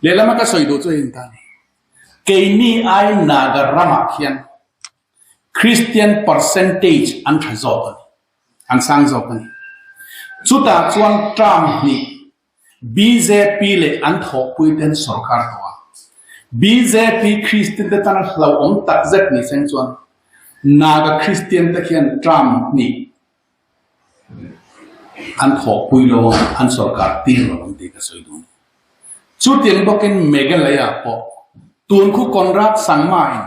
Lehlam a ka sawi duh chu hei ta a ni. Keini ai Naga ramah khian Christian percentage an tha zawk a ni, an sang zawk a ni. Chutah chuan term hnih bjp leh an thawhpui ten sorkar tawh a. Bjp Christian te tana hlauhawm tak zet ni seng chuan Naga Christian te khian term hnih an thawhpui lo ang, an sorkar tir lo ang tih ka sawi duh a ni. Chutiang bawkin Meghalaya pawh tun khu Conrad Sangma in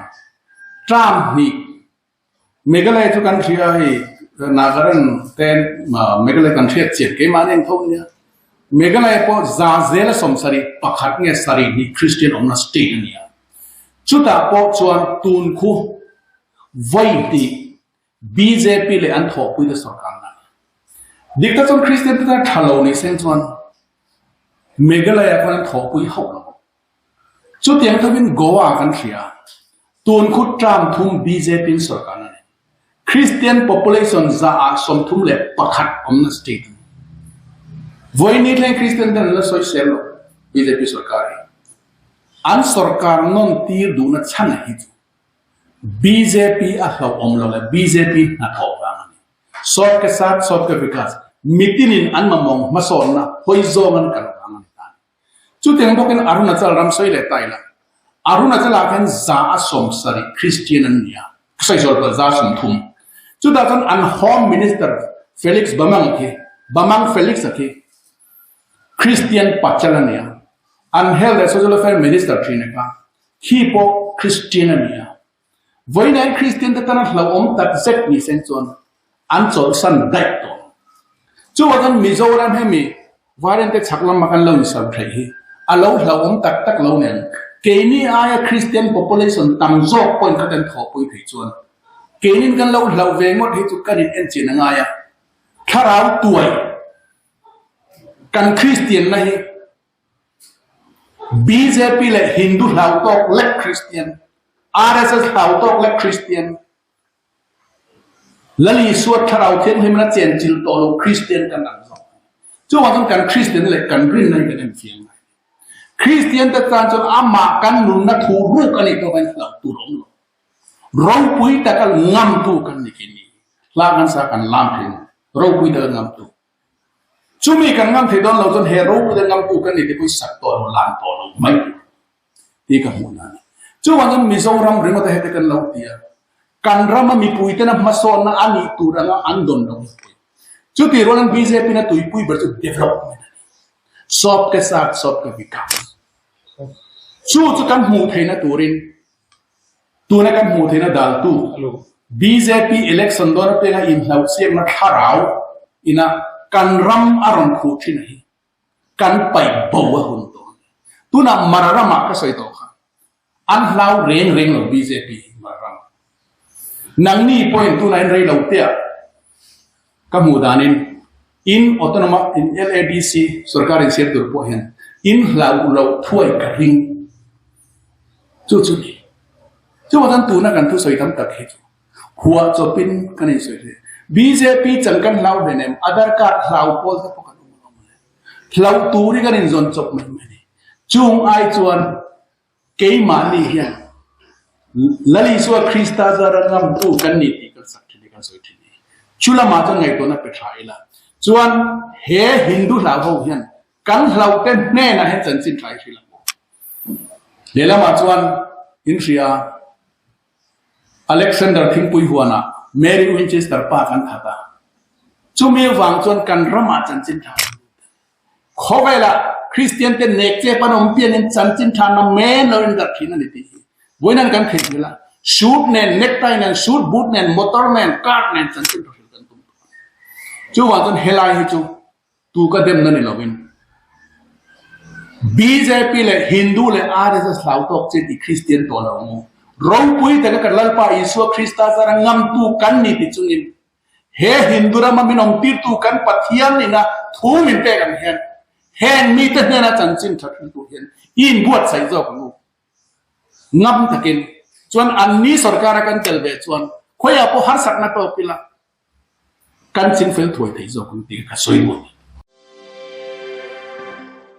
term hnih Meghalaya chu kan hria hei Nagaland te Meghalaya kan hriat chian keimahni ang tho ania. Meghalaya pawh za zela sawmsarih pakhat nge sarih hnih Christian awmna state a ni a. Chutah pawh chuan tun khu vawi hnih Bjp leh an thawhpuite sorkar na a ni. Dik tak chuan Kristian te tan tha lo ni seng chuan Meghalaya khan an thawhpui hauh lo. Chutiang thovin Goa kan hria a, tun khu term thum bjp in sorkar na a ni. Kristian population za ah 31 awmna state a ni. Vawiin thleng Kristian ten an la sawi sel lo bjp sorkar hi. An sorkar nawn tir duhna chhan hi chu Bjp a hlauhawm lo leh bjp hnathawh vang a ni. Sawt ke sat, sawt ke vikas, mitinin an mamawng hmasawnna hawi zawng an kal vang a ni ta a ni. Chutiang bawkin Arunachal ram sawi leh ta ila, Arunachal ah khian 170 Christian an ni a, sawi sawi pawh 30. Chutah chuan an Home Minister Felix Bamang khi, Bamang Felix a khi Christian pachal a ni a, an Health leh Social Welfare Minister thin a kha Khi pawh Kristian a ni a. Vawiin Kristian te tana hlauhawm tak zet ni sen chuan an chawlhsan daih tawh. Chuvang chuan Mizoram hemi Varente chhak lama kan lo insawm theih hi a lo hlauhawm tak tak lo nen keini aia Kristian population tam zawk pawhin kha kan thawhpui theih chuan keinin kan lo hlauh ve ngawt hi chu kan in enchian a ngai a. Thlarau tuai kan Kristianna hi Bjp leh Hindu hlau tawk lek Kristian, RSS hlau tawk lek Kristian, Lal Isua Thlarau Thianghlim a chen chilh tawh lo Kristian kan ang zawk. Chuvang chuan kan Kristian leh kan rinna hi kan enfiah ngai. Kristian te tan chuan amah kan nunna thu ruk a nih pawh khan hlauh tur a awm lo. Ropui taka ngamtu kan ni khi ni. Hla kan sa kan lam thin. Ropui taka ngamtu. Chumi kan ngam thei dawn lo chuan he ropui ngam tu kan ni te pawh sak tawh lo lan tawh lo mai tur tih ka hmuh na a ni. Chuvang chuan Mizoram ringawt a heti kan lo ti a, kan rama mipui tena hmasawnna a nih tur anga an dawn lo mipui. Chutih rualin bjp na tuipui ber chu development a ni. Sawp ke sat sawp ke vikas. Chu chu kan hmuh theihna turin Tuna kan hmuh theihna daltu bjp election dawn apianga inhlauhsiakna thlarau ina kan ram a rawn khuh thin a hi kan paih bo a hun tawh a ni. Tunah Mara ramah ka sawi tawh kha an hlau reng reng lo bjp hi Mara ramah. Nangni pawhin tunah in rei lo tea ka hmuh danin in autonomous in LADC sorkar in siam tur pawh hian in hlau loh thuai ka ring chu chu ni. Chuvang chuan tuna kan thusawi tam tak hi chu huah chawpin kan insawi hle. Bjp chan kan hlau hlen em Aadhaar card hlau pawl te pawh kan awm alawm le. Hlauh tur hi kan inzawn chawp mai mai a ni. Chung ai chuan Keimahni hian Lal Isua Krista zara ngamtu kan ni tih kan sak thin hi kan sawi thin hi. Chu lamah chuan ngaihtuahna pe tha ila. Chuan he Hindu hlau ho hian kan hlauhte hnenah hian chanchin tha i hrilh ang u. Lehlamah chuan in hria Alexander thingpui huanah Mary Winchester pa kan that a. Chumi avang chuan kan ramah chanchin tha kan lut a ni. Khawvelah Kristian te nek che pan awm pianin chanchin tha na men lo in darh thin a ni tih hi vawiin kan theih hmel a. Suit nen, necktie nen, suit boot nen, motor nen, car nen chanchin tha hrilh kan tum tawh a ni. Chuvang chuan helai hi chu tu ka demna ni lovin bjp leh Hindu leh RSS hlau tawk che tih Kristian tawh lo ang u. Ropui taka kan Lalpa Isua Krista zara ngamtu kan ni ti chungin He Hindu rama min awmtirtu kan Pathian ina thu min pek ang hian heng mite hnena chanchin tha thil tur hian i inbuatsaih zawk ang u. Ngam takin chuan anni sorkara kan tel ve chuan khawiah pawh harsatna tawk ila kan chingfel thuai thei zawk ang tih ka sawi maw ni.